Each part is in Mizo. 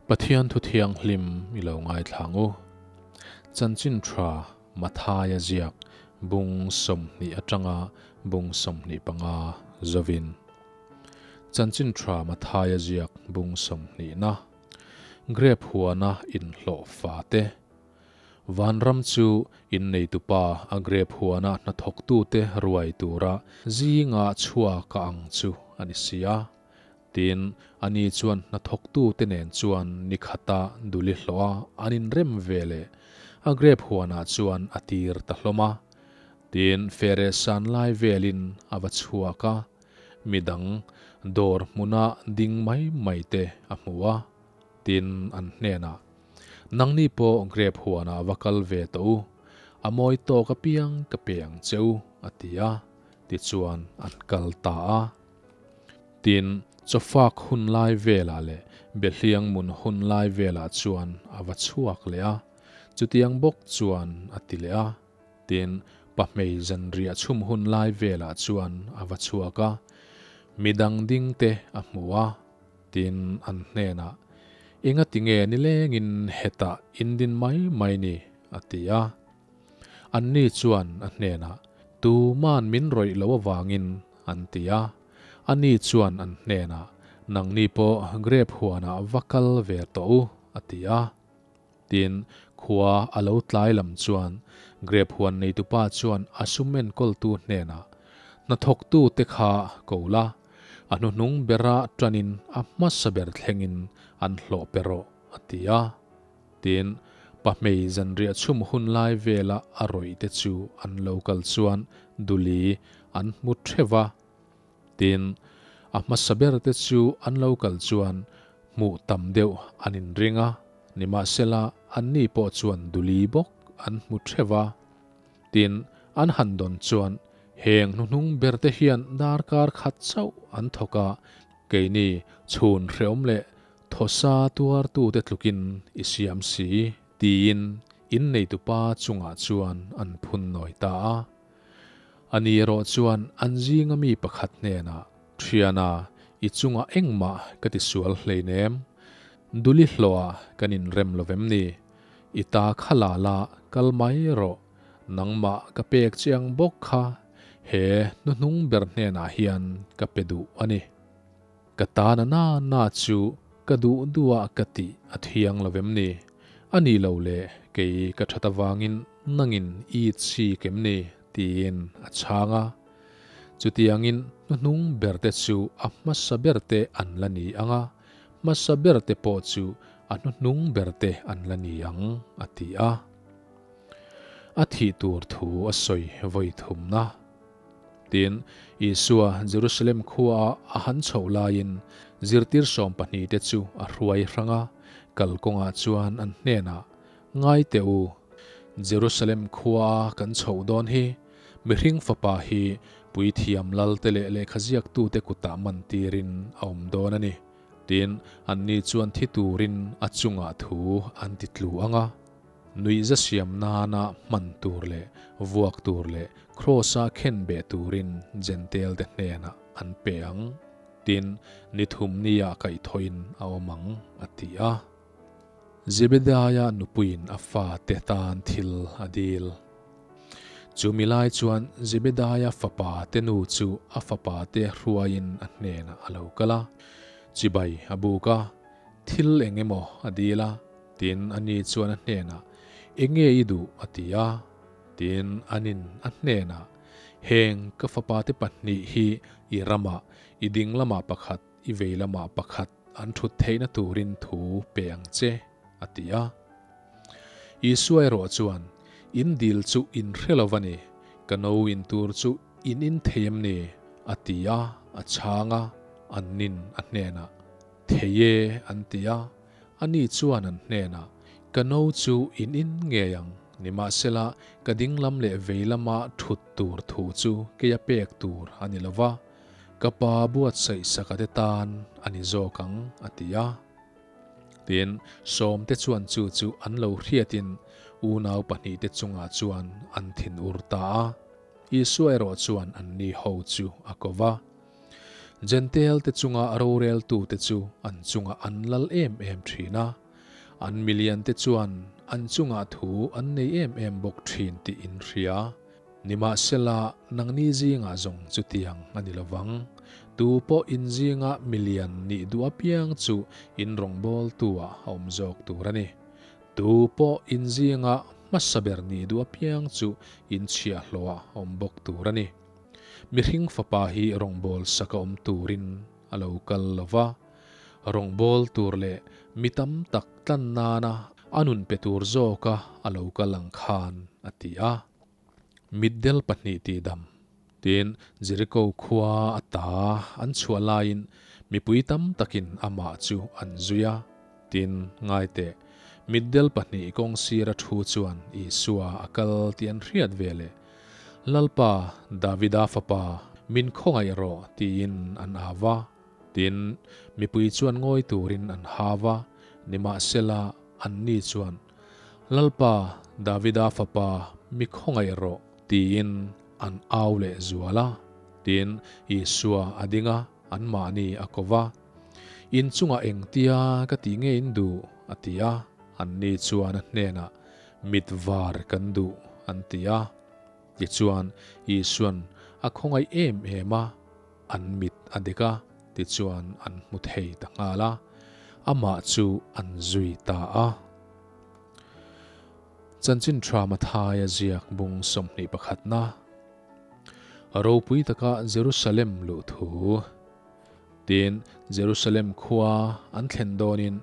Pathian thu thianghlim i lo ngaithla ang u. Chanchin tha Mathaia ziak bung 20 atanga bung 25 zovin. Chanchin tha Mathaia ziak bung 20 na. Grep huana inhlawh fate. Vanram chu inneitupa a grep huana hnathawktute ruai tura zinga chhuak a ang chu a ni si a. Tin, ani chuan hnathawktute nen chuan ni khata duli hlawh a an inrem ve leh a grep huanah chuan a tir ta hlawm a. Tin, fere san lai velin a va chhuak a, midang dawr hmuna ding mai mai te a hmu a. Tin, an hnenah, Nangni pawh grep huanah va kal ve tawh u, a mawi tawk apiang ka pe ang che u, a ti a. Tichuan an kal ta a. Tin, chawfak hun lai velah leh behliang mun hun lai velah chuan a va chhuak leh a, chutiang bawk chuan a ti leh a. Tin, pahmei zanriah chhum hun lai velah chuan a va chhuak a, midang ding te a hmu a. Tin, an hnenah, Enga tinge nilengin hetah in din mai mai ni? a ti a. Anni chuan a hnenah, Tuman min rawih lo avangin, an ti a. Ani chuan an hnenah, Nangni pawh grep huanah va kal ve tawh u, a ti a. Tin, khua a lo tlai lam chuan grep huan neitupa chuan a sum enkawltu hnenah, Hnathawktu te kha ko la, a hnuhnung bera tanin a hmasa ber thlengin an hlawh pe rawh, a ti a. Tin, pahmei zanriah chhum hun lai vela a rawih te chu an lo kal chuan duli an hmu theuh a. Tin, a hmasa ber te chu an lo kal chuan hmuh tam deuh an inring a, nimahsela anni pawh chuan duli bawk an hmu theuh a. Tin, an han dawn chuan heng hnuhnung ber te hian darkar khat chauh an thawk a, keini chhun hreawm leh Thawsa tuartute tlukin i siam si, tiin inneitupa chungah chuan an phun nawi ta a. Ani erawh chuan an zinga mi pakhat hnenah, Thiana, i chungah engmah ka ti sual hleinem. Duli hlawhah kan inrem lo vem ni? I ta kha la la, kal mai rawh. Nangmah ka pek che ang bawk kha he hnuhnung ber hnenah hian ka pe duh a ni. Ka tana na na chu ka duh duh a ka tih a thiang lo vem ni? A ni lo le, kei ka that avangin nangin i chik em ni? tiin a chhang a. Chutiangin hnuhnung berte chu a hmasa berte an la ni ang a, hmasa berte pawh chu a hnuhnung berte an la ni ang, a ti a. A thih tur thu a sawi vawi thumna. Tin, Isua Jerusalem khuaah a han chhoh laiin zirtir sawmpahnihte chu a hruai hrang a, kalkawngah chuan an hnenah, Ngai teh u, Jerusalem khuaa kan chhoh dawn hi, mihring fapa hi puithiam lalte leh lehkhaziaktute kutah man tirin a awm dawn a ni. Tin, anni chuan thi turin a chungah thu an ti tlu ang a. Nuihza siam nana hman tur leh vuak tur leh Kraws-a khen beh turin Jentail-te hnenah an pe ang. Tin, ni thum nia kaihthawhin a awm ang, a ti a. Zebedaia nupuiin a fate tan thil a dil. Chu mi lai chuan Zebedaia fapa te nu chu a fapa te hruaiin a hnenah a lo kal a, chibai a buk a, thil eng emaw a dil a. Tin, ani chuan a hnenah, Enge i duh? a ti a. Tin, anin a hnenah, Heng ka fapate pahnih hi i ramah, i ding lamah pakhat, i vei lamah pakhat an thut theihna turin thu pe ang che, a ti a. Isua erawh chuan, In dil chu in hre lo va ni, ka no in tur chu in in thei em ni? a ti a, a chhang a, annin a hnenah, Thei e, an ti a. Ani chuan an hnenah, Ka no chu in in ngei ang, nimahsela ka ding lam leh vei lama thut tur thu chu keia pek tur a ni lo va, ka pa buatsaih sakate tan a ni zawk ang, a ti a. Tin, sawmte chuan chu chu an lo hriatin unau pahnihte chungah chuan an thinur ta a. Isua erawh chuan anni ho chu a ko va. Jentail te chunga roreltute chu an chungah an lal em em thin a, an miliante chuan an chungah thu an nei em em bawk thin tih in hria. Nimahsela, nangni zingah zawng chutiang a ni lo vang. Tu pawh in zinga milian nih duh apiang chu in rawngbawltu-ah a awm zawk tur a ni. Tu pawh in zinga hmasa ber nih duh apiang chu in chhiahhlawhah a awm bawk tur a ni. Mihring fapa hi rawngbâwl saka awm tûrin a lo kal lo va, rawngbâwl tûr leh mi tam tak tlan nâna a nun pe tûr zâwka a lo kal ang khân, a ti a. Mitdel pahnih tihdam, tiin Jeriko khua ata an chhuah laiin mipui tam takin amah chu an zui a. Tin, ngai teh, mitdel pahnih kawng sira thu chuan Isua a kal tih an hriat ve leh, Lalpa, Davida fapa, min khawngaih rawh, tiin an au va. Tin, mipui chuan ngawi turin an hau a, nimahsela, anni chuan, Lalpa, Davida fapa, mi khawngaih rawh, tiin an au leh zual a. Tin, Isua a ding a, anmahni a ko va. In chungah engtia ka tih nge in duh? a ti a. Anni chuan a hnenah, Mit var kan duh, an ti a. Tichuan, Isuan a khawngaih em em a, an mit a dek a, tichuan an hmu thei ta nghal a, amah chu an zui ta a. Chanchin Tha Mathaia ziak bung 21 na. Ropui taka Jerusalem luh thu. Tin, Jerusalem khua an thlen dawnin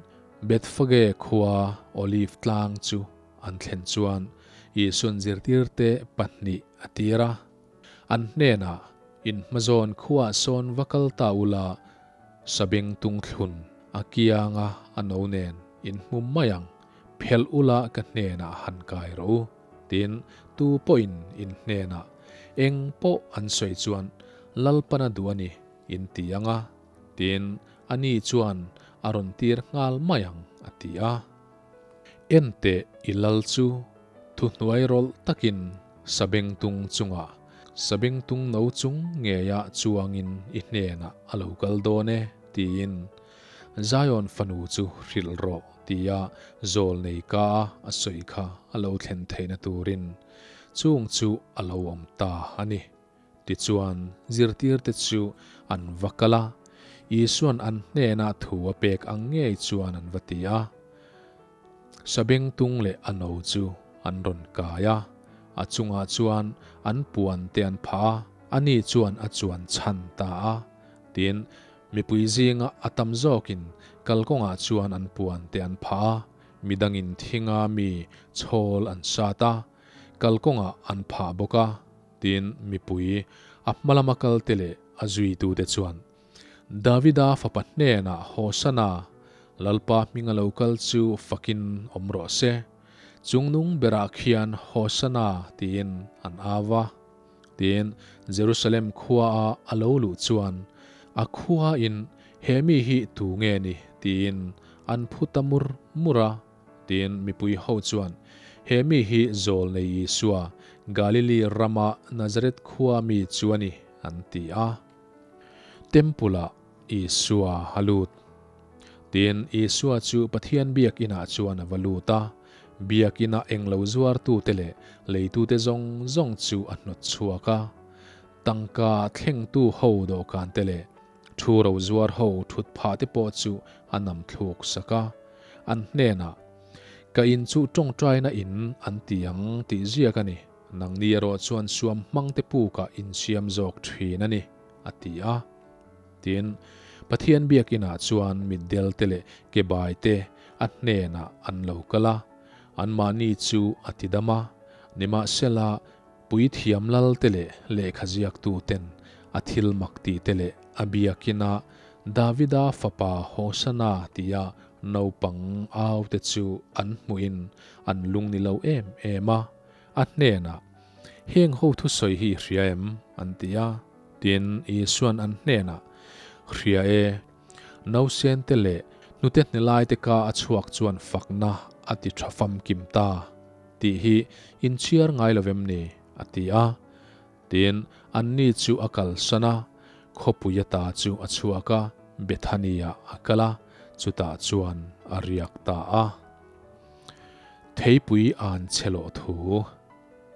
Bethphage khua Olive tlang chu an thlen chuan Isuan zirtirte pahnih a tir a. An hnenah, In hmazawn khuaah sawn va kal ta ula, sabeng tungthlun a kianga a no nen in hmu mai ang, phelh ula ka hnenah han kai rawh u. Tin, tu pawhin in hnenah eng pawh an sawi chuan Lalpan a duh a ni, in ti ang a, tin, ani chuan a rawn tir nghal mai ang, a ti a. Enteh i lal chu thuhnuai rawlh takin sabengtung chungah, sabengtung no chung ngeia chuangin i hnenah a lo kal dawn e, tiin Zion fanu chu hrilh rawh tia zawl nei ka a a sawi kha a lo thlen theihna turin chung chu a lo awm ta a ni. Tichuan, zirtirte chu an va kal a, Isua'n an hnenah thu a pek ang ngei chuan an va ti a. Sabengtung leh a no chu an rawn kai a, a chungah chuan an puan te an phah a, ani chuan a chuan chhan ta a. Tin, mipui zinga a tam zawkin kalkawngah chuan an puan te an phah a, midangin thinga mi chhawl an sat a, kalkawngah an phah bawk a. Tin, mipui a hma lama kalte leh a zuitute chuan, Davida fapa hnenah Hosana, Lalpa hminga lo kal chu fakin awm rawh se, chungnung berah khian Hosana tiin an au a. Tin, Jerusalem khuaa a lo luh chuan a khuain, He mi hi tu nge ni? tiin an phu ta mur mur a. Tin, mipui ho chuan, He mi hi Zawlnei Isua, Galili rama Nazareth khua mi chu a ni, an ti a. Temple-ah Isua a lut. Tin, Isua chu Pathian biakinah chuan a va lut a, biakina englo zuartute leh leitute zawng zawng chu a hnawt chhuak a. Tangka thlengtu ho dawhkante leh Thu ro zuar ho thut phah te pawh chu a nam thluk sak a, an hnenah, Ka in chu tawngtaina in an ti ang tih ziak a ni, nangni erawh chuan suam hmang te pukah in siam zawk thin a ni, a ti a. Tin, Pathian biakinah chuan mitdel te leh kebai te a hnenah an lo kal a, anmahni chu a ti dam a, nimahsela, Puithiam lalte leh lehkhaziaktu ten a thil mak tih te leh a biakina Davida fapa Hosana tia naupang au te chu an hmuhin an lung ni lo em em a. A hnenah, Heng ho thusawi hi i hria em? an ti a. Tin, Isuan an hnenah, Hria e, nausen te leh hnute hnelai te ka a chhuak chuan fakna a ti tha famkim ta. Tih hi inchhiar ngai lo vem ni? a ti a. Tin, anni chu a kalsan a. Khawpui ata chu a chhuak a, Bethany-ah a kal a, chutah chuan a riak ta a. Theipui an chhe loh thu.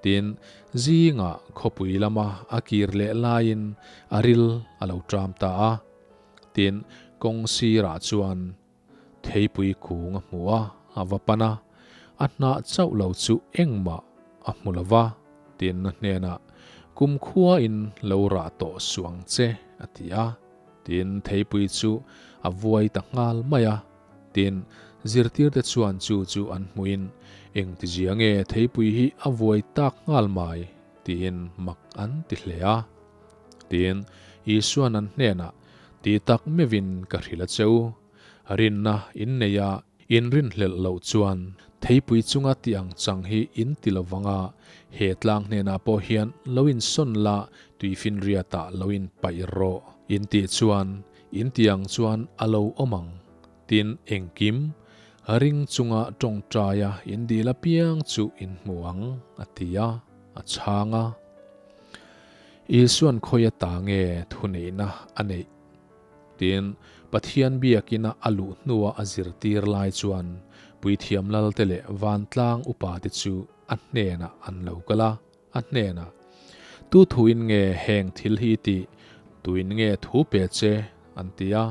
Tin, zingah khawpui lama a kir leh laiin a ril a lo ṭam ta a. Tin, kawng sirah chuan Theipui kung a hmu a, a va pan a, a hnah chauh lo chu engmah a hmu lo va, tin a hnenah, Kumkhuain lo rah tawh suh ang che, a ti a. Tin, theipui chu a vuai ta nghal mai a. Tin, zirtirte chuan chu chu an hmuin, Engtizia nge theipui hi a vuai tak nghal mai? tiin mak an ti hle a. Tin, Isua'n an hnenah, Ti tak meuhin ka hrilh a cheu. Rinna in nei a, in rinhlelh loh chuan theipui chunga ti ang chang hi in ti lo vang a, he tlang hnenah pawh hian lo insawn la, tuifinriatah lo inpaih rawh. In tih chuan in ti ang chuan a lo awm ang. Tin, engkim ring chunga tawngtaia in dil apiang chu in hmu ang, a ti a, a chhang a. Isuan khawi ata nge thuneihna a neih? Tin, Pathian biakina a luh hnua a zirtir lai chuan Puithiam Lalte leh Vantlang upate chu a hnenah an lo kal a, a hnenah, Tu thuin nge heng thil hi i tih? Tuin nge thu pe che? an ti a.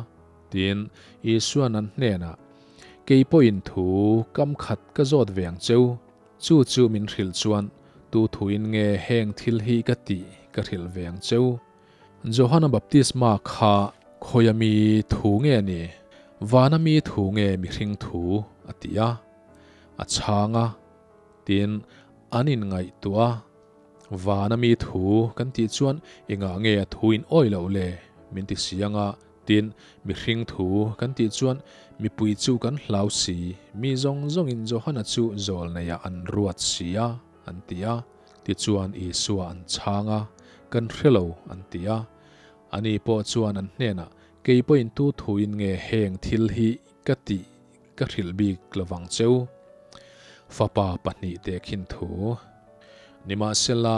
Tin, Isuan an hnenah, Kei pawhin thu kam khat ka zawt ve ang cheu. Chu chu min hrilh chuan tu thuin nge heng thil hi ka tih ka hrilh ve ang cheu? Johana baptisma kha khawia mi thu nge ni? Vana mi thu nge mihring thu? a ti a. A chhang a, tin an inngaihtuah a, Vana mi thu kan tih chuan engah nge a thu in awih loh le? min ti si ang a. Tin, mihring thu kan tih chuan mipui chu kan hlau si, mi zawng zawngin Johana chu zawlneiah an ruat si a, an ti a. Tichuan Isua an chhang a, Kan hre lo, an ti a. Ani pawh chuan an hnenah, Kei pawhin tu thuin nge heng thil hi ka tih ka hrilh bik lovang cheu? Fapa pahnihte khin thu. Nimahsela,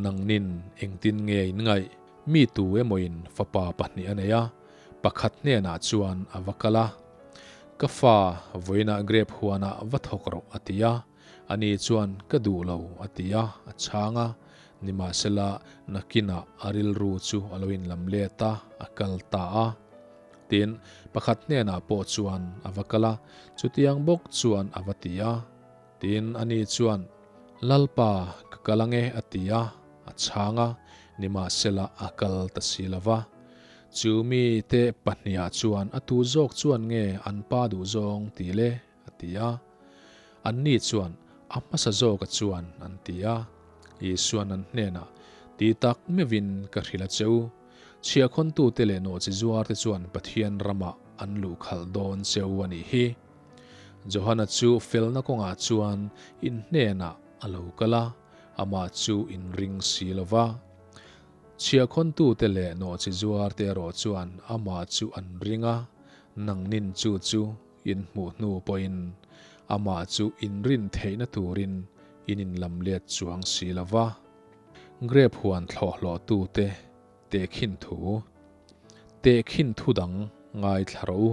nangnin engtin nge in ngaih? Mi tu emawin fapa pahnih a nei a, pakhat hnenah chuan a va kal a, Ka fa, vawiinah grape huanah va thawk rawh, a ti a. Ani chuan, Ka duh lo, a ti a, a chhang a. Nimahsela, nakinah a rilru chu a lo inlam let a, a kal ta a. Tin, pakhat hnenah pawh chuan a va kal a, chutiang bawk chuan a va ti a. Tin, ani chuan, Lalpa, ka kal ange, a ti a, a chhang a, nimahsela a kal ta si lo va. Chu mite pahniha chuan a tu zawk chuan nge an pa duh zawng ti le? a ti a. Anni chuan, A hmasa zawka chuan, an ti a. Isuan an hnenah, Ti tak meuhin ka hrilh a che u. Chhiahkhawntute leh nawhchi zuarte chuan Pathian ramah an luhkhalh dawn che u a nih hi. Johana chu felna kawngah chuan in hnenah a lo kal a, amah chu in ring si lo va. Chhiahkhawntute leh nawhchi zuarte erawh chuan amah chu an ring a, nangnin chu chu in hmuh hnu pawhin amah chu in rin theihna turin in inlam let chuang si lo va. Grape huan thlawhhlawhtute tehkhin thu. Tehkhin thu dang ngaithla rawh u.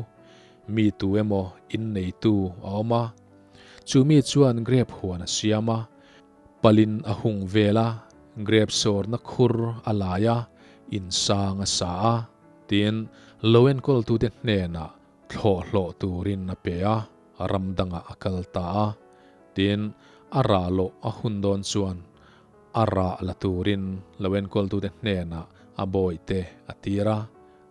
Mi tu emaw inneitu a awm a, chu mi chuan grape huan a siam a, palin a hung vel a, grape sawrna khur a lai a, insang a sa a, tin, lo enkawltute hnenah thlawhhlawh turin a pe a, ram dangah a kal ta a. Tin, a rah loh a hun dawn chuan a rah la turin lo enkawltute hnenah a bawihte a tir a.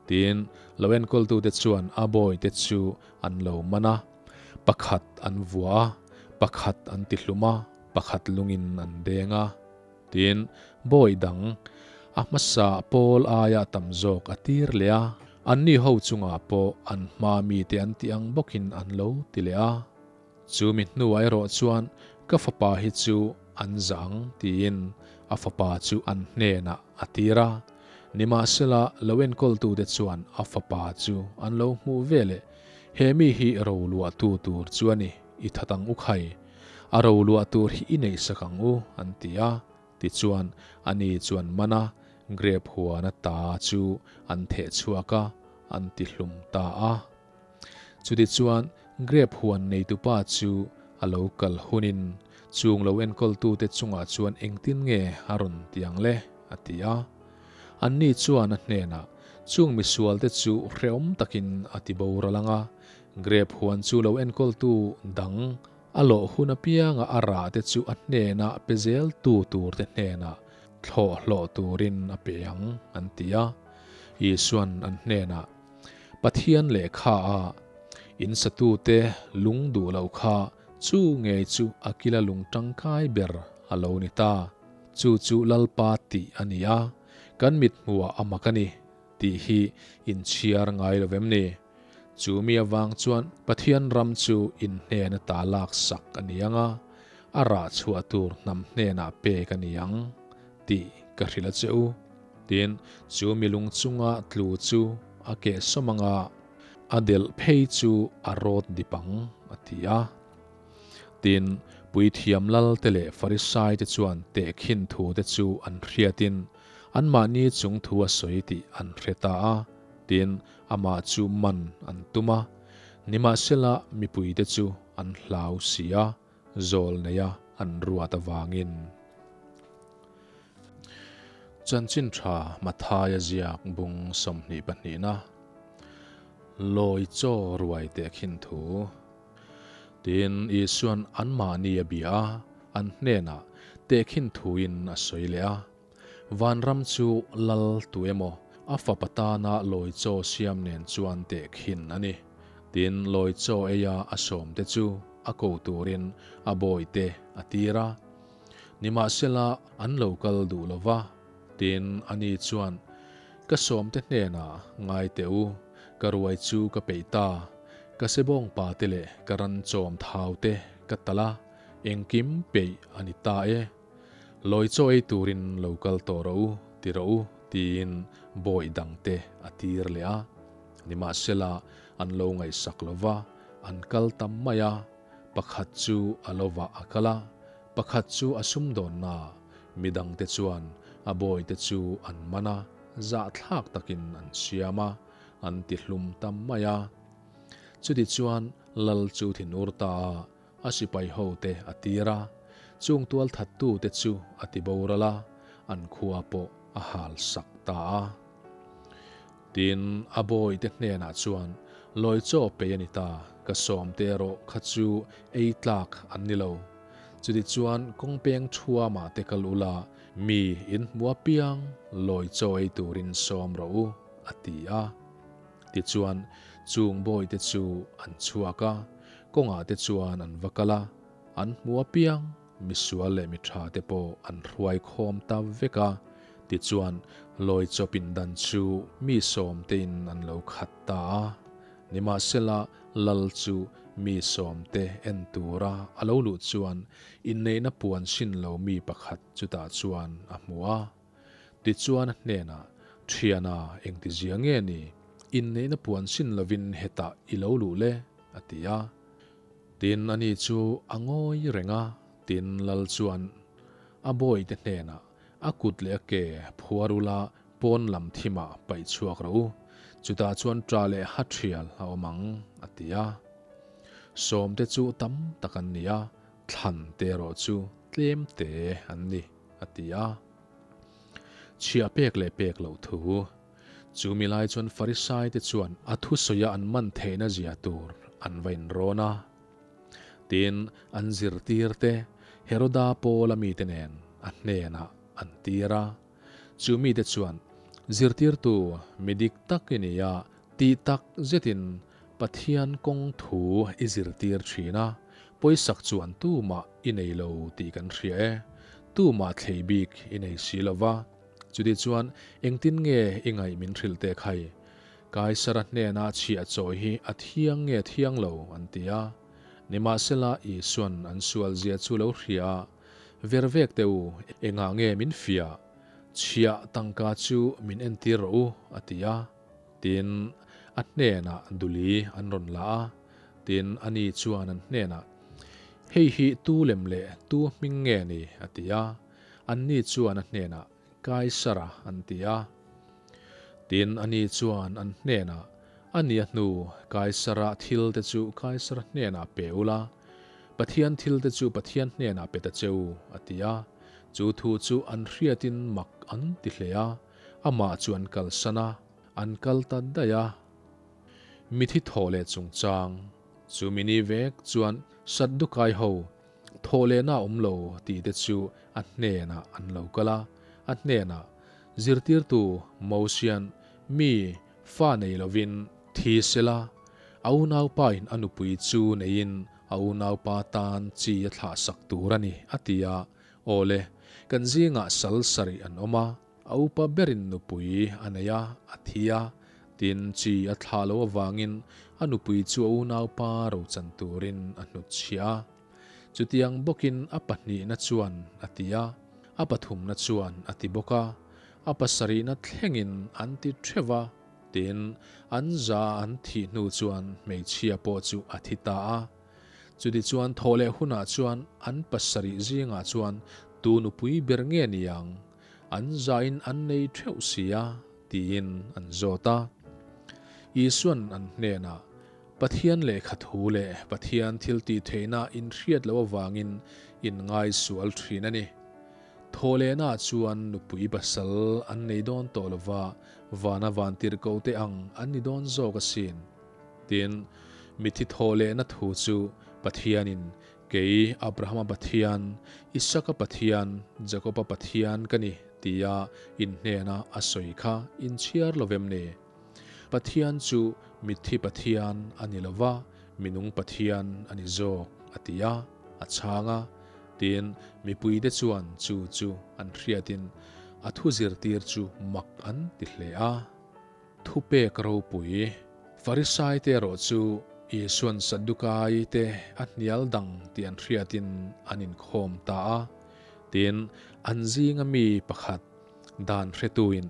Tin, lo enkawltute chuan a bawihte chu an lo man a, pakhat an vua a, pakhat an tihlum a, pakhat lungin an deng a. Tin, bawi dang a hmasa pawl aia tam zawk a tir leh a, anni ho chungah pawh an hma mite an tih ang bawkin an lo ti leh a. Chu mi hnuah erawh chuan ka fapa hi chu an zah ang tiin a fapa chu an hnenah a tir a. Nimahsela, lo enkawltute chuan a fapa chu an lo hmuh ve leh, He mi hi roluahtu tur chu a ni, i that ang u khai. A roluah tur hi i neihsak ang u, an ti a. Tichuan, ani chuan man a. Grep huan ata chu an theh chhuak a, an ti hlum ta a. Chutichuan, grep huan neitupa chu a lo kal hunin chung lo enkawltute chungah chuan engtin nge a rawn ti ang le? a ti a. Anni chuan a hnenah, Chung misualte chu hrehawm takin a ti boral ang a, grep huan chu lo enkawltu dang a lawh hun apianga a rahte chu a hnenah pe zeltu turte hnenah thlawh hlawh turin a pe ang, an ti a. Isuan an hnenah, Pathian lehkha a in satute lung duh loh kha chu ngei chu a kila lung tangkai ber a lo ni ta. Chu chu Lalpa tih a ni a, kan mit hmuhah a mak a ni tih hi inchhiar ngai lo vem ni? Chu mi avang chuan Pathian ram chu in hnen ata lak sak a ni ang a, a rah chhuah tur hnam hnenah pek a ni ang tih ka hrilh a che u. Tin, chu mi lung chunga tlu chu a keh sawm ang a, a delh phei chu a rawt dip ang, a ti a. Tin, puithiam lalte leh Farisaite chuan tehkhin thute chu an hriatin anmahni chung thu a sawi tih an hre ta a. Tin, amah chu man an tum a, nimahsela mipuite chu an hlau si a, zawl neia an ruat avangin. Chanchin tha Mathaia ziak bung 22 na, Lawi chaw ruai teh khin thu. Tin, Isuan anmahni a bia a, an hnenah tehkhin thuin a sawi leh a. Vanram chu lal tu emaw a fapa tana lawi chaw siam nen chuan tehkhin a ni. Tin, lawi chaw eia a sawmte chu a ko turin a bawihte a tir a. Nimahsela an lo kal duh lo va. Tin, ani chuan, Ka sawmte hnenah ngai teh u, ka ruai chu ka peih ta. Ka sebawngpa te leh ka ran chawm thau te ka talh a, engkim peih a ni ta e. Lawi chaw ei turin lo kal tawh rawh u, ti rawh u, tiin bawih dangte a tir leh a. Nimahsela, an lo ngaihsak lo va, an kal tam mai a. Pakhat chu a lovah a kal a, pakhat chu a sumdawnna, midangte chuan a bawihte chu an man a, zahthlak takin an siam a, an ti hlum ta mai a. Chutichuan Lal chu thinur ta a, a sipai hote a tir a, chung tualthattute chu a ti boral a, an khua pawh a hal sak ta a. Tin, a bawihte hnenah chuan, Lawi chaw pei a ni ta, ka sawmte erawh kha chu ei tlak an ni lo. Chutichuan kawngpeng thuamah te kal ula, mi in hmu apiang lawi chaw ei turin sawm rawh u, a ti a. Tichuan, chung bawihte chu an chhuak a, kawngah te chuan an va kal a, an hmu apiang misual leh mi tha te pawh an hruai khawm ta vek a. Tichuan, lawi chawp indan chu mi sawmtein an lo khat ta a. Nimahsela, lal chu mi sawmte en tura a lo luh chuan inneihna puan sin lo mi pakhat chutah chuan a hmu a. Tichuan a hnenah, Thiana, engtizia nge ni? Inneihna puan sin lovin hetah i lo luh le? a ti a. Tin, ani chu a ngawi reng a. Tin, lal chuan a bawihte hnenah, A kut leh a ke phuar ula pawn lam thimah paih chhuak rawh u. Chutah chuan ṭah leh ha ṭhial a awm ang, a ti a. Sawmte chu tam tak an ni a, thlan te erawh chu tlem te an ni. A ti a. Chhiah pek leh pek loh thu. Chu mi lai chuan Farisaite chuan a thusawia an man theihna zia tur an va inrawn a. Tin, an zirtirte Heroda Paula mite nen a hnenah an tir a. Chu mite chuan, Zirtirtu, mi dik tak i ni a, tih tak zetin Pathian kawng thu i zirtir thin a, pawisak chuan tumah i nei lo tih kan hria e. Tumah thlei bik i nei si lo va. Chuti chuan engtin nge i ngaih min hrilh teh khai? Kaisara hnena chhiah chawi hi a thiang nge thiang lo an ti a. Nimahsela Isuan an sual zia chu lo hria a, Vervek teh u, engah nge min fiah? Chhiah tangka chu min entir rawh u, a ti a. Tin, a hnenah duli an rawn la a. Tin, ani chuan an hnenah, Hei hi tu lem leh tu hming nge ni? a ti a. Anni chuan a hnenah, Kaisara, an ti a. Tin, ani chuan an hnenah, A nia hnu, Kaisara thilte chu Kaisara hnenah pe ula, Pathian thilte chu Pathian hnenah pe ta che u, a ti a. Chu thu chu an hriatin mak an ti hle a, amah chu an kalsan a, an kal ta daih a. Mithi thaw leh chungchang chu mini vek chuan Saddukai ho thaw lehna a awm lo tih te chu a hnenah an lo kal a, a hnenah zirtirtu Mosian mi fa nei lovin thi sela, a unaupa in a nupui chu neiin a unaupa tan chi a thlah sak tur a ni a ti a, Awle, kan zingah sal sarih an awm a, A upa berin nupui a nei a, a thi a, tin chi a thlah loh avangin a nupui chu a unaupa rochan turin a hnutchhiah a. Chutiang bawkin a pahnihna chuan a ti a, a pathumna chuan a ti bawk a, a pasarihna thlengin an ti theuh va, tin an za an thih hnu chuan hmeichhia pawh chu a thi ta a. Chutichuan thawh leh hunah chuan an pasarih zingah chuan tu nupui ber nge niang? An zain an nei theuh si a, tiin an zawt a. Isuan an hnenah, Pathian lehkha thu leh Pathian thil tih theihna inhriat loh avangin in ngaisual thin a ni. Thawhlehnaah chuan nupui pasal an nei dawn tawh lova, vana vantirhkoh te ang an ni dawn zawk asin. Tin, mithi thawhlehna thu chu Pathianin Kei Abrahama Pathian, Isaka Pathian, Jakoba Pathian ka ni tia in hnena a sawi kha in chhiar lo vem ni? Pathian chu mitthi Pathian a ni lo va, minung Pathian a ni zawk, a ti a, a chhang a. Tin, mipuite chuan chu chu an hriatin a thu zirtir chu mak an ti hle a. Thupek ropui, Farisaite erawh chu Isuan Sadukaite a hnial dang tih an hriatin an inkhawm ta a. Tin, an zinga mi pakhat, dan hretuin,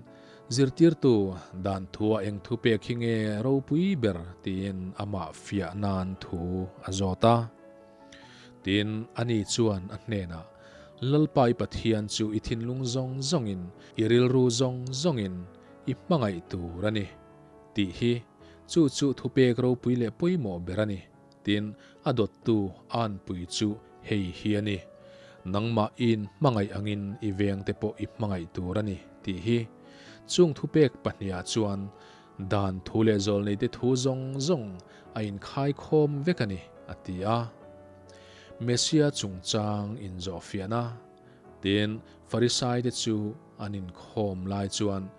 Zirtirtu, dan thua eng thupek hi nge ropui ber tiin amah fiah nan thu a zawt a. Tin, ani chuan a hnenah, Lalpa i Pathian chu i thinlung zawng zawngin, i rilru zawng zawngin, I hmangaih tur a ni, tih hi chu chu thupek ropui leh pawimawh ber a ni, tin a dawttu Anpui chu hei hi a ni, Nangmah i inhmangaih angin i vengte pawh i hmangaih tur a ni, tih hi. Chung thupek pahniha chuan dan thu leh zawlneite thu zawng zawng a inkhaikhawm vek a ni, a ti a. Messia chungchang inzawhfiahna. Tin, Farisaite chu an inkhawm lai chuan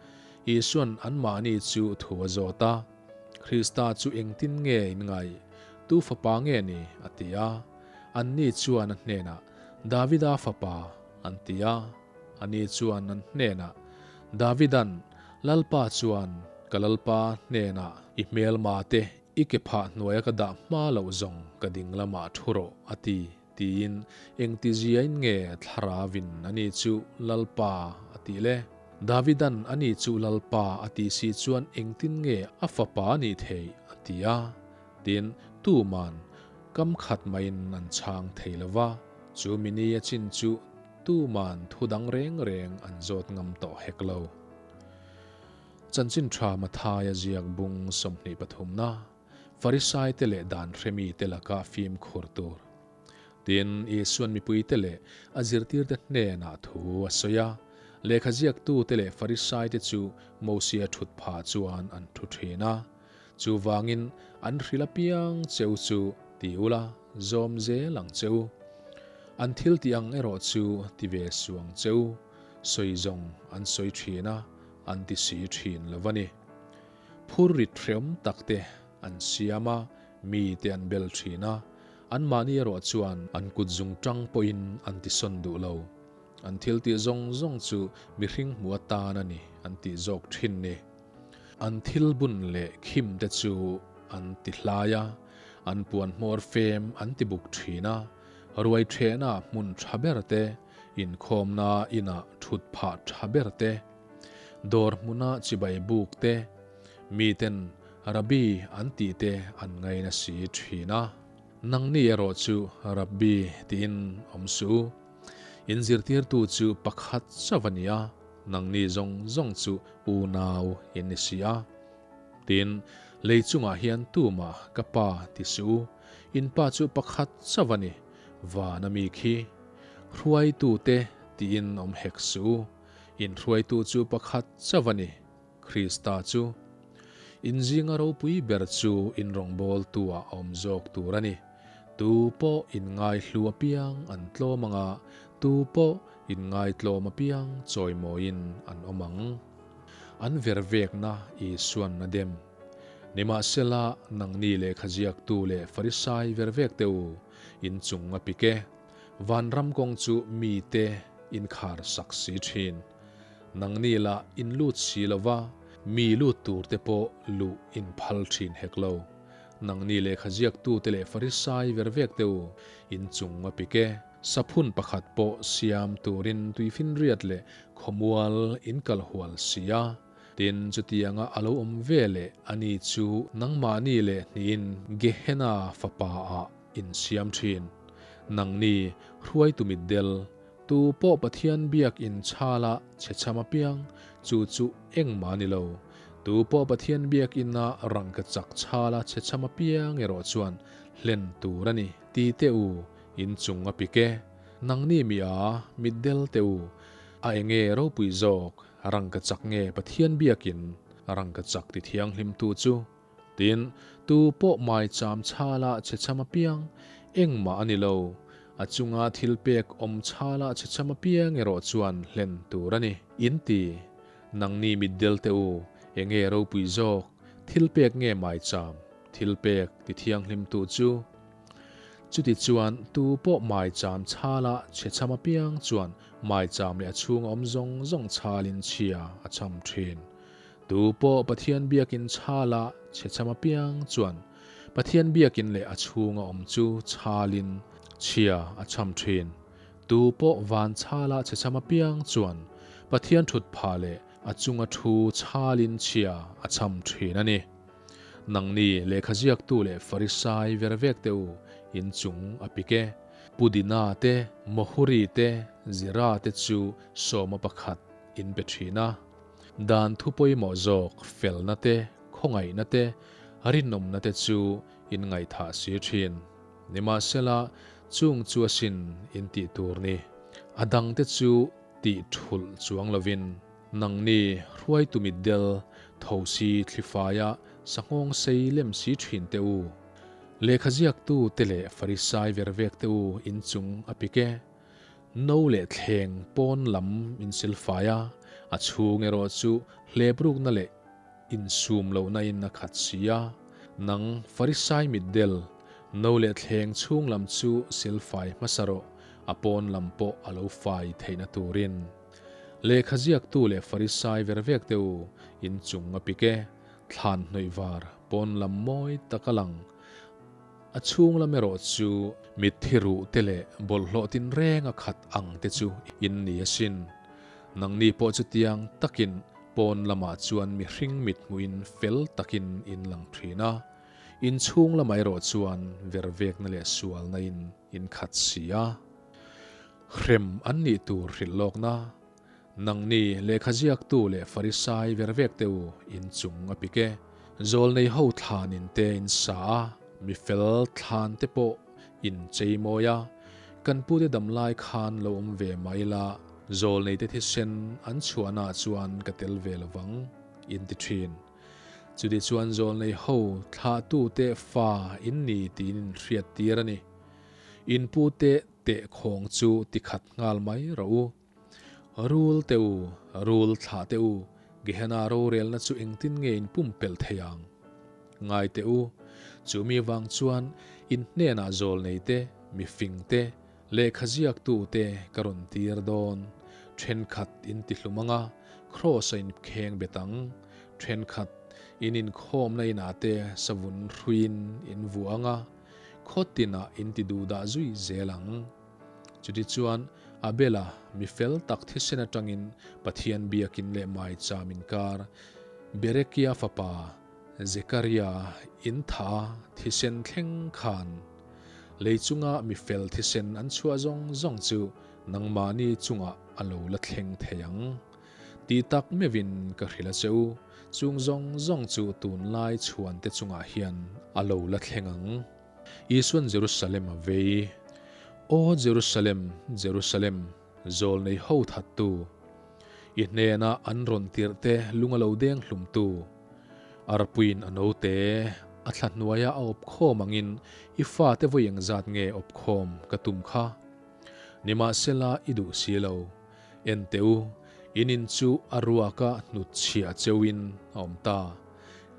Isua'n anmahni chu thu a zawt a, Krista chu engtin nge in ngaih? Tu fapa nge ni? a ti a. Anni chuan a hnenah, Davida fapa, an ti a. Ani chuan an hnenah, Davida'n, Lalpa chuan ka Lalpa hnenah i hmelma te i ke phah hnuaia ka dah hma loh zawng ka ding lamah thu rawh, a ti. Tiin engtiziain nge Thlarauin ani chu Lalpa a tih le? Davidan ani chu Lalpa a tih si chuan engtin nge a fapa a nih theih? a ti a. Tin, tuman kam khat maiin an chhang thei lo va, chu mini a chin chu tuman thu dang reng reng an zawt ngam tawh hek lo. Chanchin tha Mathaia ziak bung 23 na. Farisaite leh dan hremite laka fimkhur tur. Tin, Isuan mipuite leh a zirtirte hnenah thu a sawi a. Lehkha ziaktute leh Farisaite chu Mosia thut pha chuan an thu thin a. Chuvangin an hrilh apiang cheu chu ti ula, zawm zel ang che u. An thil tih ang erawh chu ti ve suh ang che u, sawi zawng an sawi thin a, an ti si thin lo va ni. Phur rit hreawm tak te an siam a, mi te an bel thin a, anmahni erawh chuan an kut zung tang pawhin an tisawn duh lo. An thil tih zawng zawng chu mihring hmuh atan a ni an tih zawk thin ni. An thil bun leh khim te chu an ti hlai a, an puan hmawr fem an ti buk thin a, ruai thehna hmun tha ber te, inkhawmna inah thut phah tha ber te, Dawr hmuna chibai buk te, miten Rabbi an tih te an ngaina si thin a. Nangni erawh chu Rabbi tiin awm suh u. In zirtirtu chu pakhat chauh a ni a. Nangni zawng zawng chu unau in ni si a. Tin, lei chungah hian tumah ka pa ti suh u, in pa chu pakhat chauh a ni, van a mi khi. Hruaitute tiin awm hek suh u, in hruaitu chu pakhat chauh a ni, Krista chu. In zinga ropui ber chu in rawngbawltu-ah a awm zawk tur a ni. Tu pawh in ngaihlu apiang an tlawm ang a, tu pawh in ngaitlawm apiang chawimawiin an awm ang. An ver vekna Isuan a dem. Nimahsela, nangni lehkha ziaktu leh Farisai ver vek te u, in chung a pik e. Vanram kawng chu mite in khar sak si thin. Nangni lah in lut si lo va, mi lut tur te pawh luh in phal thin hek lo. Nangni lehkha ziaktute leh Farisai ver vek te u, in chung a pik e. Saphun pakhat pawh siam turin tuifinriat leh khawmual in kal hual si a. Tin, chutianga a lo awm ve leh a ni chu nangmahni leh hnihin Gehenna fapa ah in siam thin. Nangni, hruaitu mitdel, tu pawh Pathian biak in chhala chhe cham apiang, chu chu engmah a ni lo. Tu pawh Pathian biak ina rangka chak chhala chhe cham apiang erawh chuan hlen tur a ni, ti teh u, In chung a pik e. Nangni mi a, mitdel teh u. A enge ropui zawk, rangka chak nge Pathian biakin rangka chak ti thianghlimtu chu? Tin, tu pawh mai cham chhala che cham apiang, engmah a ni lo. A chunga thil pek awm chhala che cham apiang erawh chuan hlen tur a ni. In ti, nangni mitdel teh u, enge ropui zawk, thil pek nge mai cham, thil pek ti thianghlimtu chu? Chutichuan, tu pawh maicham chhala chhe cham apiang chuan maicham leh a chhunga awm zawng zawng chhalin chhia a cham thin. Tu pawh Pathian biakin chhala chhe cham apiang chuan Pathian biakin leh a chhunga awm chu chhalin chhia a cham thin. Tu pawh van chhala chhe cham apiang chuan Pathian thut phah leh a chunga thu chhalin chhia a cham thin a ni. Nangni lehkha ziaktu leh Farisai ver vek te u, in chung a pik e. Pudina te, Mohuri te, Zira te chu sawma pakhat in pe thin a. Dan thu pawimawh zawk felna te, khawngaihna te, rinawmna te chu in ngaihthah si thin. Nimahsela, chung chu asin in tih tur ni. A dangte chu tih thulh chuang lovin. Nangni hruaitu mitdel, thosi thlifaia sanghawng sei lem si thin teh u. Lehkha ziaktu te leh Farisai vervek te u in chung a pik e. No leh thleng pawn lam in silfai a, a chhung erawh chu hleprukna leh insum lohna in a khat si a. Nang Farisai mitdel, no leh thleng chhung lam chu silfai hmasa rawh, a pawn lam pawh a lo fai theihna turin. Lehkha ziaktu leh Farisai ver vek te u, in chung a pik e, thlan hnawih var pawn lam mawi tak a lang. A chhung lam erawh chu mitthi ruh te leh bawlhhlawh tinreng a khat ang te chu in ni asin. Nangni pawh chutiang takin pawn lamah chuan mihring mit hmuhin fel takin in lang thin a, in chhung lamah erawh chuan vervekna leh sualna in in khat si a. Hrem an nih tur hrilh lawkna, Nangni lehkha ziaktu leh Farisai ver vek te u in chung a pik e. Zawlnei ho thlan in te in sa a, mi fel thlan te pawh in chei mawi a, kan pute dam lai khan lo awm ve mah ila, zawlnei te thisen an chhuahna ah chuan ka tel ve lovang, in ti thin. Chuti chuan zawlnei ho thlahtu te fa in ni tiin in hriat tir a ni. In pute Teh khawng chu ti khat nghal mai rawh u. Rul teh u, rul thlah teh u, Gehenna rorelna chu engtin nge in pumpelh thei ang? Ngai teh u, chu mi vang chuan in hnenah zawl nei te, mi fing te, lehkha ziaktu te ka rawn tir dawn. Thenkhat in ti hlum anga, kraws a in kheng bet ang. Thenkhat in inkhawmna inah te savun hruiin in vuah anga, Khaw tinah in ti duh dah zui zel ang. Chutichuan, Abela, mi fel tak thisen atangin Pathian biakin leh maicham inkar, Berekia fapa Zekaria in tha thisen thleng khan, lei chunga mi fel thisen an chhuah zawng zawng chu nangmahni chungah a lo la thleng thei ang. Ti tak meuhin ka hrilh a che u, chung zawng zawng chu tunlai chhuante chungah hian a lo la thleng ang. Isuan Jerusalem a vei. Aw Jerusalem, Jerusalem, zawl nei ho thattu! I hnena an rawn tirh te lung a lo deng hlumtu! Arpuiin a note a thla hnuaia a awp khawm angin i fate vawi engzat nge awp khawm ka tum kha? Nimahsela i duh si lo. En teh u, in in chu a ruaka hnut chhiah cheuhin a awm ta.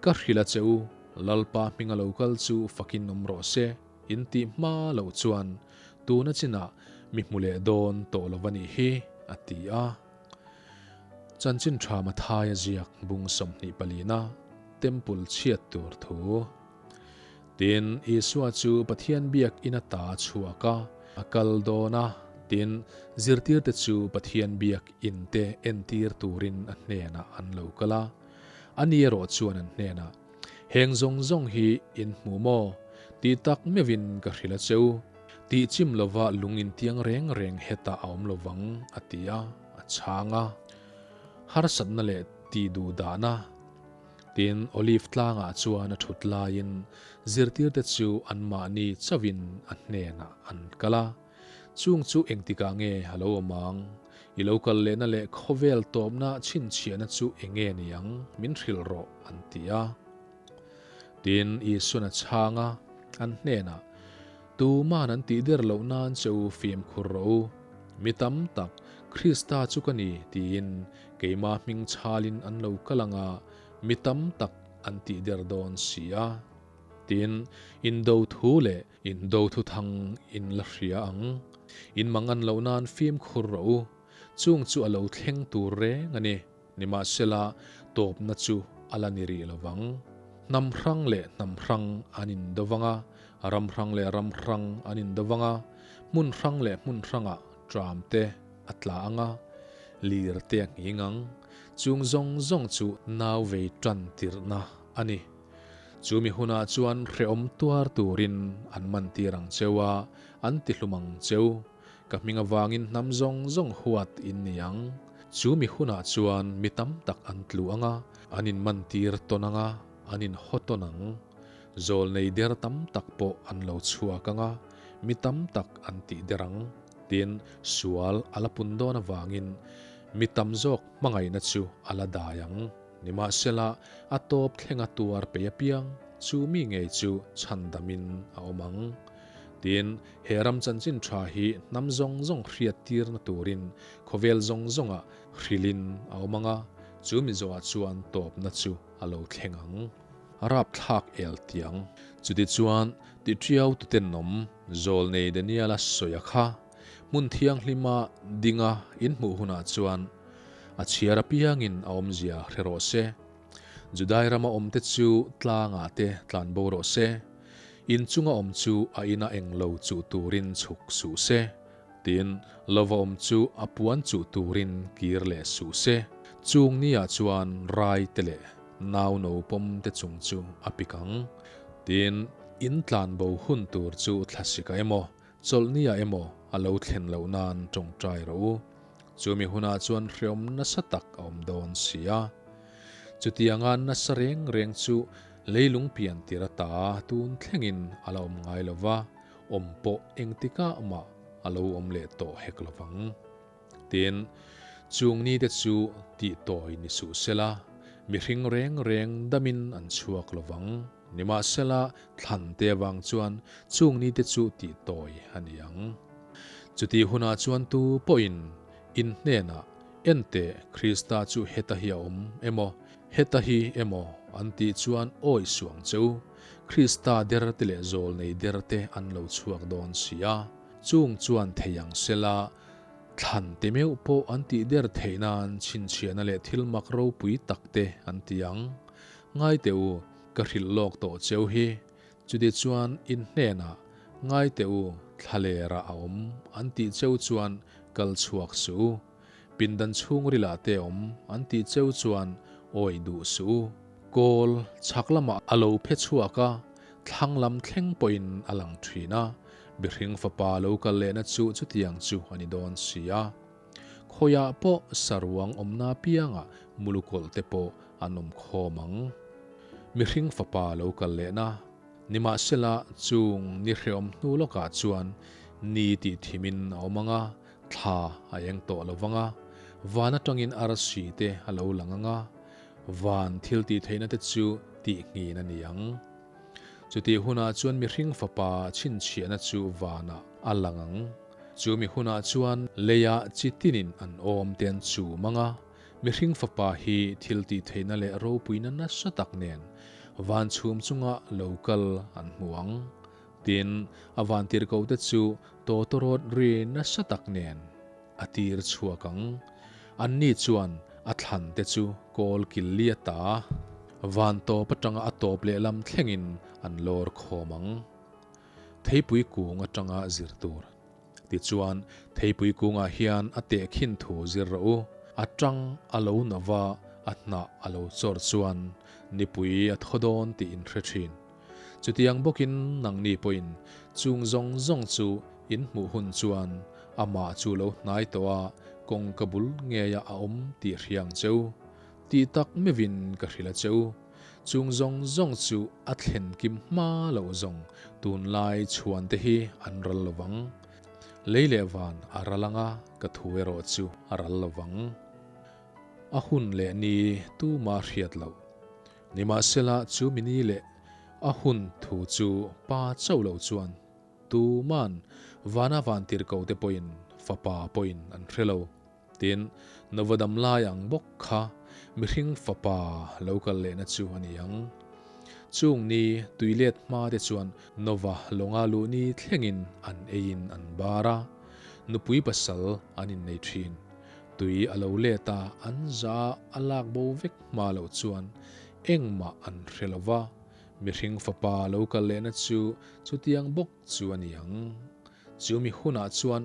Ka hrilh a che u, Lalpa hminga lo kal chu fakin awm rawh se, in tih hma loh chuan tuna chinah mi hmu leh dawn tawh lo va nih hi, a ti a. Chanchin tha Mathaia ziak bung 24na Temple chhiat tur thu. Tin, Isua chu Pathian biak in ata a chhuak a, a kal dawn a. Tin, zirtirte chu Pathian biak in te entir turin a hnenah an lo kal a. Ani erawh chuan an hnenah, Heng zawng zawng hi in hmu maw? Tih tak meuhin ka hrilh a che u. Tih chim lova lung intiang reng reng hetah a awm lovang, a ti a, a chhang a. Harsatna leh tih duh dahna. Tin, Olive tlangah chuan a thut laiin zirtirte chu anmahni chauhin a hnenah an kal a. Chung chu engtikah nge a lo awm ang? I lo kal lehna leh khawvel tawpna chhinchhiahna chu enge ni ang? Min hrilh rawh, an ti a. Tin, Isuan a chhang a, an hnenah, Tuman an tih der loh nan che u fimkhur rawh u. Mi tam tak, Krista chu ka ni, tiin keimah hming chhalin an lo kal ang a, mi tam tak an tih der dawn si a. Tin, indo thu leh Indo thuthang in la hria ang. In mangan loh nan fimkhur rawh u. Chung chu a lo thleng tur reng a ni. Nimahsela, tawpna chu a la ni rih lo vang. Hnam hrang leh hnam hrang an indo vang a, ram hrang leh ram hrang an indo vang a, hmun hrang leh hmun hrangah tram te a tla ang a, lir te a nghing ang. Chung zawng zawng chu nau vei tan tirhna a ni. Chu mi hunah chuan hrehawm tuar turin an man tir ang cheu a, an ti hlum ang cheu. Ka hming avangin hnam zawng zawng huat in ni ang. Chu mi hunah chuan mi tam tak an tlu ang a, an in man tir tawn ang a, an in haw tawn ang. Zawl nei der tam tak pawh an lo chhuak ang a, mi tam tak an tih der ang. Tin, sual a la pun dawn avangin mi tam zawk hmangaihna chu a la dai ang. Nimahsela, a tawp thlenga tuar pei apiang chu mi ngei chu chhandamin a awm ang. Tin, he ram chanchin tha hi hnam zawng zawng hriat tirna turin khawvel zawng zawngah hrilhin a awm ang a, chu mi zawhah chuan tawpna chu a lo thleng ang. Rapthlak el tiang. Chutichuan, tiṭiau tutenawm Zawlnei Daniela sawi a kha, hmun thianghlima dinga inhmuh hunah chuan a chhiar apiangin a awmzia hre rawh se. Judai rama awmte chu tlangah te tlan bo rawh se. In chunga awm chu a ina englo chuh turin chhuk suh se. Tin, lova awm chu a puan chuh turin kir leh suh se. Chung niah chuan rai te leh nau no pawm te chung chu a pik ang. Tin, in tlan bo hun tur chu thlasika emaw, Chawlhniah emaw a lo thlen loh nan tawngtai rawh u. Chumi hunah chuan hreawm nasa tak a awm dawn si a. Chutianga nasa reng reng chu leilung pian tir ata tun thlengin a la awm ngai lo va, awm pawh engtikah mah a lo awm leh tawh hek lo vang. Tin, chung nite chu tih tawi ni suh sela, mihring reng reng damin an chhuak lo vang. Nimahsela, thlan te avang chuan chung nite chu tih tawi a ni ang. Chutih hunah chuan tu pawhin in hnenah, Enteh, Krista chu heta hi a awm emaw, heta hi emaw an tih chuan awi suh ang che u. Krista der te leh zawlnei der te an lo chhuak dawn si a. Chung chuan thei ang sela, thlan te meuh pawh an tih der theih nan chhinchhiahna leh thil mak ropui tak te an ti ang. Ngai teh u, ka hrilh lawk tawh cheu hi. Chuti chuan in hnenah, Ngai teh u, thlalerah a awm, an tih cheu chuan kal chhuak suh u. Pindan chhungrilah te awm, an tih cheu chuan awih duh suh u. Kawl chhak lamah a lo phe chhuak a, thlang lam thleng pawhin a lang thin a. Mihring fapa lo kal lehna chu chutiang chu a ni dawn si a. Khawiah pawh saruang awmna piangah mulukawlh te pawh an awm khawm ang. Mihring fapa lo kal lehna. Nimahsela, chung ni hreawm hnu lawkah chuan ni tih thimin a awm ang a, thla a eng tawh lo vang a, van atangin arsi te a lo lang ang a, van thil tih theihna te chu tih nghin a ni ang. Chutih hunah chuan mihring fapa chhinchhiahna chu vanah a lang ang. Chu mi hunah chuan leiah chi tinin an awm te an chum ang a, Mihring fapa hi thil tih theihna leh ropuina nasa tak nen van chhum chunga lo kal an hmu ang. Tin, a vantirhkohte chu tawtawrawt ri nasa tak nen a tir chhuak ang. Anni chuan a thlante chu kawl kil li ata van tawp atanga a tawp lehlam thlengin an lawr khawm ang. Theipui kung atanga zir tur. Tichuan, theipui kungah hian a tehkhin thu zir rawh u. A tang a lo na va, a hnah a lo chawr chuan nipui a thaw dawn tih in hre thin. Chutiang bawkin nangni pawhin chung zawng zawng chu in hmuh hun chuan amah chu lo hnai tawh a, kawngka bul ngeia a awm tih hriang cheu. Tih tak meuhin ka hrilh a cheu. Chung zawng zawng chu a thlen kim hma loh zawng tunlai chhuan te hi an ral lo vang. Lei leh van a ral anga ka thu erawh chu a ral lo vang. A hun leh ni tuma hriat loh. Nimahsela chu mi ni leh a hun thu chu pa chauh loh chuan tuman vana vantirhko te pawhin fapa pawhin an hre lo. Tin, Nova dam lai ang bawk kha mihring fapa lo kal lehna chu a ni ang. Chung ni tui let hma te chuan Nova lawnga luh ni thlengin an eiin an bar a, nupui pasal an innei thin. Tui a lo let a, an za a lak bo vek hma loh chuan engmah an hre lo va, mihring fapa lo kal lehna chu chutiang bawk chu a ni ang. Chu mi hunah chuan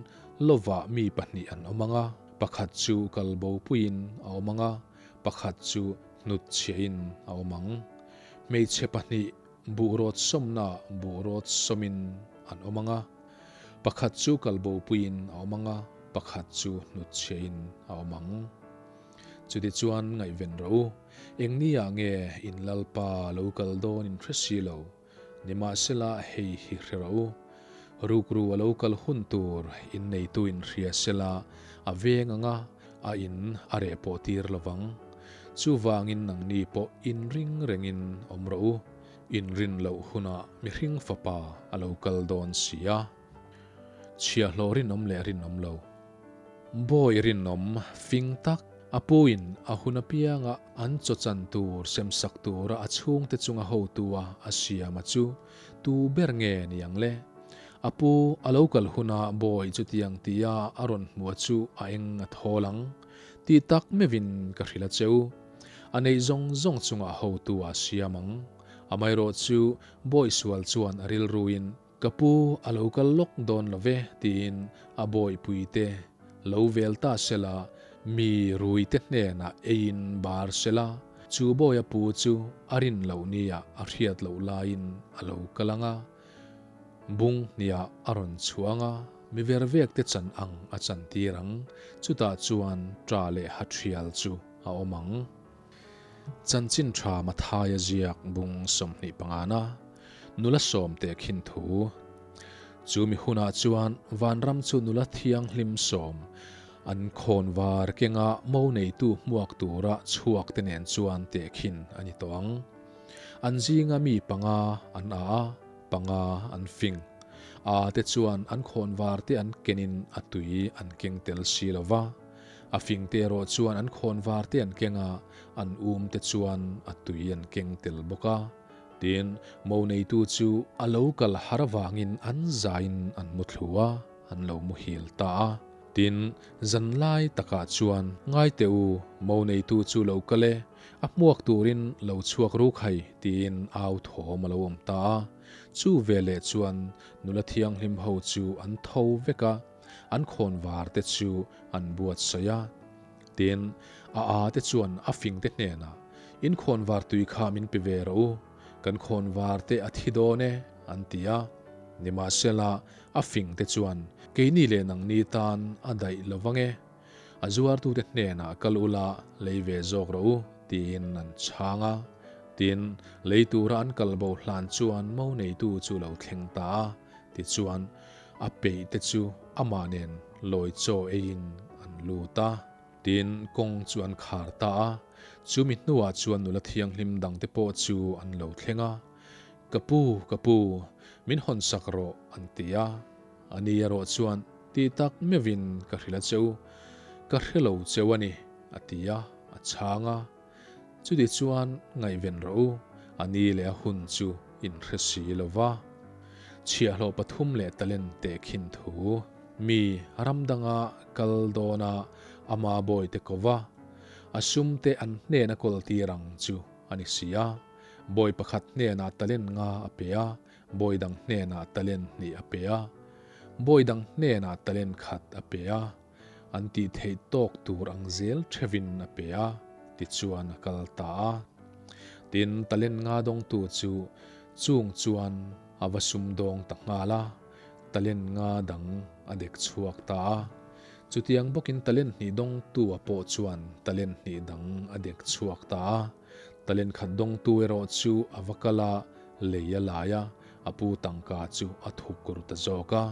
lovah mi pahnih an awm ang a, pakhat chu kal bo puiin a awm ang a, pakhat chu hnut chhiahin a awm ang. Hmeichhe pahnih buhrawt sawmnaah buhrawt sawmin an awm ang a, pakhat chu kal bo puiin a awm ang a, pakhat chu hnut chhiahin a awm ang. Chutichuan ngaihven rawh u, engniah nge in Lalpa lo kal dawn in hre si lo? Nimahsela hei hi hre rawh u, rukru a lo kal hun tur in neitu in hria sela a veng ang a, a in a reh pawh tir lo vang. Chuvangin nangni pawh inring rengin awm rawh u, inrin loh hunah mihring fapa a lo kal dawn si a. Chhiahhlawh rinawm leh rinawm lo. Bawi rinawm fing tak, a puin a hun apianga an chaw chan tur semsak tura a chhungte chunga hotua a siama chu tu ber nge ni ang le? A pu a lo kal huna bawi chutiang tia a rawn hmua chu a eng a thawl ang tih tak meuhin ka hrilh a cheu. A neih zawng zawng chunga hotu a siam ang. Amaherawhchu bawi sual chuan a rilruin Ka pu a lo kal lawk dawn lo ve tiin a bawihpuite lo vel ta sela, mi ruite hnenah eiin bar sela, chu bawia pu chu a rin loh nia a hriat loh laiin a lo kal ang a, bung hniah a rawn chhuang a, mi vervekte chan ang a chantir ang, chutah chuan ṭa leh ha ṭhial chu a awm ang. Chanchin tha Mathaia ziak bung 25 na nula sawm teh khin thu. Chu mi hunah chuan vanram chu nula thianghlim sawm an khawn var kenga mo neitu hmuak tura chhuak te nen chuan teh khin a ni tawh ang. An zinga mi panga an a a, panga an fing. A te chuan an khawn var te an kenin a tui an keng tel si lo va. A fingte erawh chuan an khawn var te an keng a, an um te chuan a tui an keng tel bawk a. Tin, mo neitu chu a lo kal har avangin an zaiin an mu thlu a, an lo muhil ta a. Tin, zan lai takah chuan, Ngai teh u, mo neitu chu lo kal e, a hmuak turin lo chhuak ruk hai, tiin au thawm a lo awm ta a. Chu veleh chuan nula thianghlim ho chu an tho vek a. An khawn var te chu an buatsaih a. Tin, a a te chuan a fing te hnenah, In khawn var tui kha min pe ve rawh u, kan khawn var te a thi dawn e, an ti a. Nimahsela, a fing te chuan, Keini leh nangni tan a daih lo vang e. A zuartute hnenah kal ula lei ve zawk rawh u, tiin an chhang a. Tin, lei tura an kal bo hlan chuan mo neitu chu lo thleng ta a, tichuan a peih te chu amah nen lawi chaw eiin an lut a. Tin, kawng chu an khar ta a, chumi hnuah chuan nula thianghlim dangte pawh chu an lo thleng a. Ka pu, ka pu, min hawnsak rawh, an ti a. A ni erawh chuan, Tih tak meuhin ka hrilh a cheu, ka hre lo cheu a ni, a ti a, a chhang a. Chuti chuan ngaihven rawh u, a ni leh a hun chu in hre si lo va. Chhiahhlawh pathum leh talent tehkhin thu, mi ram danga kal dawna ama bawite ko va, a sumte an hnena kawl tir ang chu a ni si a. Bawi pakhat hnenah talent nga a pe a, bawi dang hnenah talent hnih a pe a, bawi dang hnenah talent khat a pe a, an tih theih tawk tur ang zel theuhin a pe a, tichuan a kal ta a. Tin, talent nga dawngtu chu chung chuan a va sumdawng ta nghal a, talent nga dang a dek chhuak ta a. Chutiang bawkin talent hnih dawngtu a pawh chuan talent hnih dang a dek chhuak ta a. Talent khat dawngtu erawh chu a va kal a, lei a lai a, a pu tangka chu a thuk kur ta zawk a.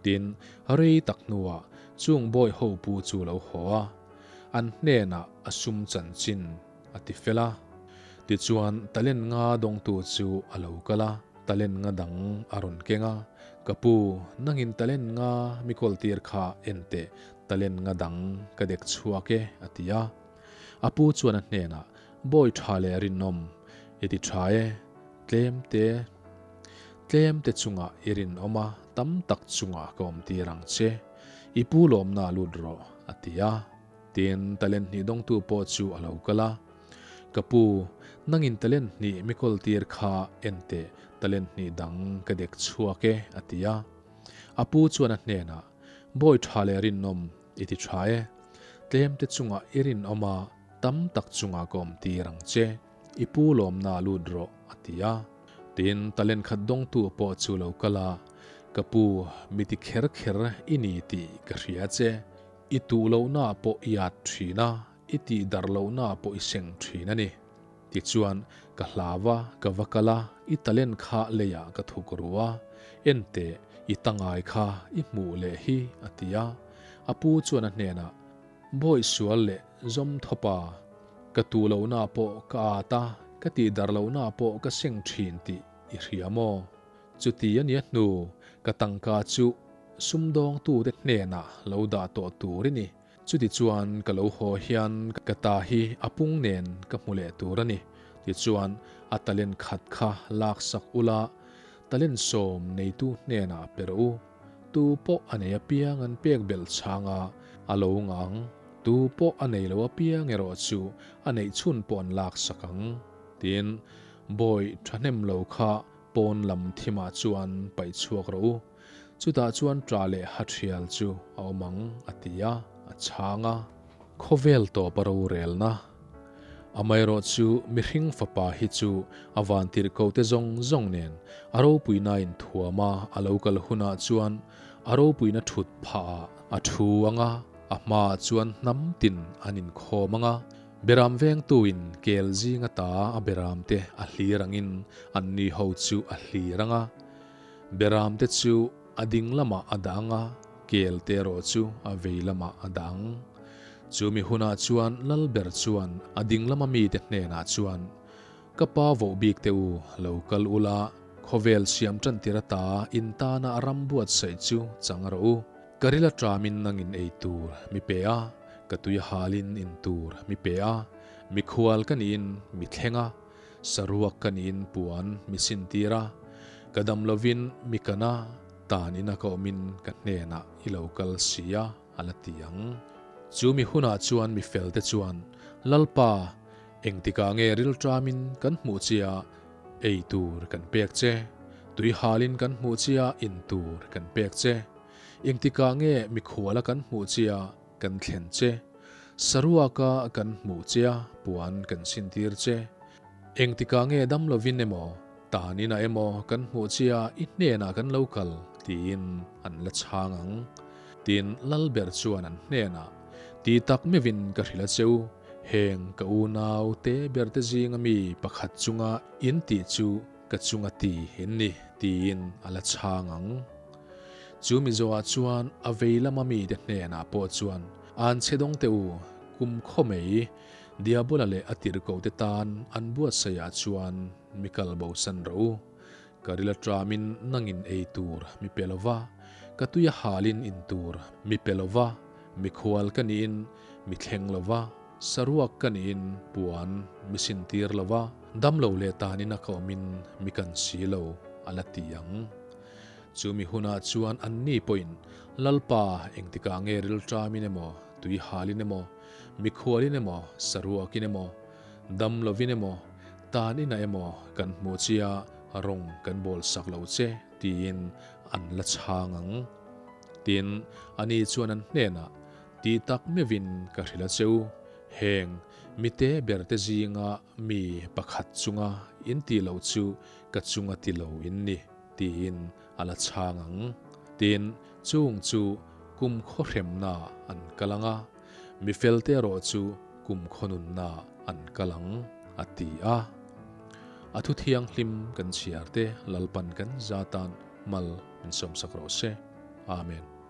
Tin, rei tak hnuah chung bawi ho pu chu lo haw a, an hnenah a sum chanchin a ti fel a. Tichuan, talent nga dawngtu chu a lo kal a, talent nga dang a rawn keng a, Ka pu, nangin talent nga mi kawltir kha en teh, talent nga dang ka dek chhuak e, a ti a. A pu chuan a hnenah, Bawi tha leh rinawm, i ti tha e, tlem te, tlem te chungah i rinawm a, tam tak chungah ka awm tir ang che, i pu lawmna lut rawh, a ti a. Tin, talent hnih dawngtu pawh chu a lo kal a, Ka pu, nangin talent hnih mi kawl tir kha en teh, talent hnih dang ka dek chhuak e, a ti a. A pu chuan a hnenah, Bawi tha leh rinawm, i ti tha e. Tlem te chungah i rinawm a, tam tak chungah ka awm tir ang che. I pu lawmna lut rawh, a ti a. Tin, talent khat dawngtu pawh chu lo kal a, Ka pu, mi ti kher kher i ni tih ka hria che. I tuh lohna pawh i at thin a, i tih darh lohna pawh i seng thin a ni. Tichuan, ka hlau a, ka va kal a, i talent kha leiah ka thuk ru a, Enteh, i tangai kha i hmuh leh hi, a ti a. A pu chuan a hnenah, Bawi sual leh zawm thawpa, ka tu lohna pawh ka at a, ka tih darh lohna pawh ka seng thin tih i hria maw? Chuti a nia hnu, ka tangka chu sumdawngtute hnenah lo dah tawh tur i ni. Chutichuan ka lo haw hian ka ta hi a pung nen ka hmu leh tur a ni. Tichuan a talent khat kha laksak ula, talent sawm neitu hnenah pe rawh u. Tu pawh a nei apiang an pek belh chhang a, a lo ngang. Tu pawh a nei lo apiang erawh chu a neih chhun pawh an laksak ang. Tin, bawi thahnem lo kha pawn lam thimah chuan paih chhuak rawh u. Chutah chuan ṭah leh hathial chu a awm ang, a ti a, a chhang a. Khawvel tawp a rorelna. Amaherawh chu mihring fapa hi chu a vantirhko te zawng zawng nen a ropuina inthuama a lo kal hunah chuan a ropuina thut phahah a thu ang a, a hmaah chuan hnam tin an inkhawm ang a, beram vengtuin kel zing ata a beramte a hlir angin anni ho chu a hlir ang a. Beram te chu a ding lamah a dah ang a, kel te erawh chu a vei lamah a dah ang. Chu mi hunah chuan Lalber chuan a ding lama mite hnenah chuan, Ka pa voh bik te u, lo kal ula, khawvel siam tan tir ata in tana a ram buatsaih chu chang rawh u. Ka ril a ṭamin nangin ei tur mi pe a, ka tui halin in tur mi pe a, mikhual ka niin mi thleng a, Saruak ka niin puan mi sintir a, ka dam lovin mi kan a, tan ina ka awmin ka hnenah i lo kal si a, a la ti ang. Chu mi hunah chuan mi felte chuan, Lalpa, engtikah nge rilṭamin kan hmuh chia ei tur kan pek che? Tui halin kan hmuh chia in tur kan pek che? Engtikah nge mikhuala kan hmuh chia kan thlen che? Saruaka kan hmuh che a, puan kan sintir che. Engtikah nge dam lovin emaw, tanin ah emaw kan hmuh che a, i hnenah kan lo kal, tiin an la chhang ang. Tin, Lalber chuan an hnenah, Ti tak meuhin ka hrilh a cheu, heng ka unau te ber te zinga mi pakhat chunga in tih chu ka chunga ti in ni, tiin a la chhang ang. Chu Mizoah chuan a vei lama mite hnenah pawh chuan, An chhe dawng teh u, kum khaw mai, Diabola leh a tirhkohte tan an buatsaihah chuan mi kal bosan rawh u. Ka ril aṭamin nangin ei tur mi pe lo va, ka tui a halin in tur mi pe lo va, mikhual ka niin mi thleng lo va, saruak ka niin puan mi sintir lo va, damlo leh tanin a ka awmin mi kan si lo, a la ti ang. Chumi hunah chuan anni pawhin, Lalpa, engtikah nge rilṭamin emaw, tui halin emaw, mikhualin emaw, saruakin emaw, dam lovin emaw, tan inah emaw kan hmuh chia rawng kan bawl sak lo che tiin an la chhang ang. Tin, ani chuan an hnenah, Ti tak meuhin ka hrilh a cheu, heng mite berte zinga mi pakhat chunga in tih loh chu ka chunga ti lo in ni, tiin a la chhang ang. Tin, chung chu kum khawhremna an kal ang a, mi felte erawh chu kum khawnunna an kal ang, a ti a. A thu thianghlim kan chhiar te Lalpan kan zatan mal min sawmsak rawh se. Amen.